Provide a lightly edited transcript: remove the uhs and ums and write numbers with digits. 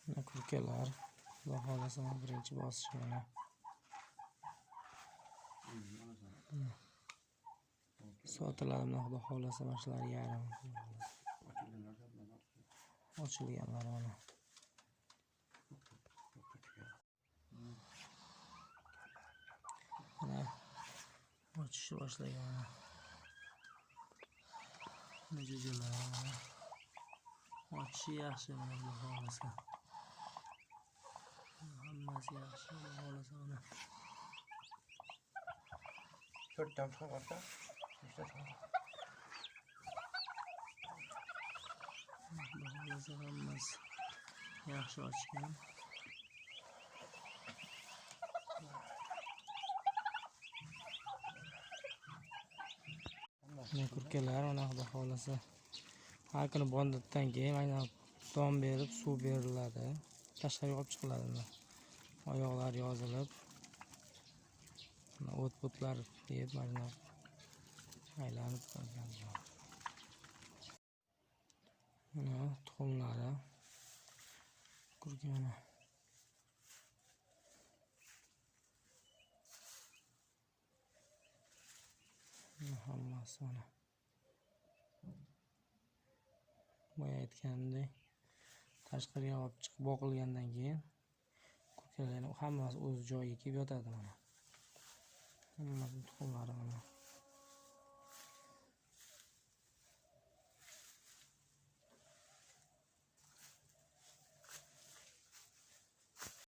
Mana kurkalar. Xudo xohlasa mana birinchi bosishi mana. Sotiladi mana xudo xohlasa mana shular yarim. Ochilganlar mana. Mana ochishni boshlagan mana. Mana jo'jalar mana. Ochishi yaxshi mana xudo xohlasa. Hammasi yaxshi xudo xohlasa mana. 4 tam chiqib qolsa, 3ta chiqadi. Xudo xohlasa hammasi yaxshi ochgan. Mana kurkalar mana xudo xohlasa har kuni bondatdan keyin mana don berib suv beriladi. Tashqariga olib chiqiladi mana. Oyoqlari yozilib, mana o't butlar yeb mana aylanib qolgan. Mana tuxumlari kurka mana. Mana hammasi mana. Boya aytganimdek, tashqariga olib chiqib boqilgandan keyin kurkalarning hammasi o'z joyiga kelib yotadi mana. Hammasi tuxumlari mana.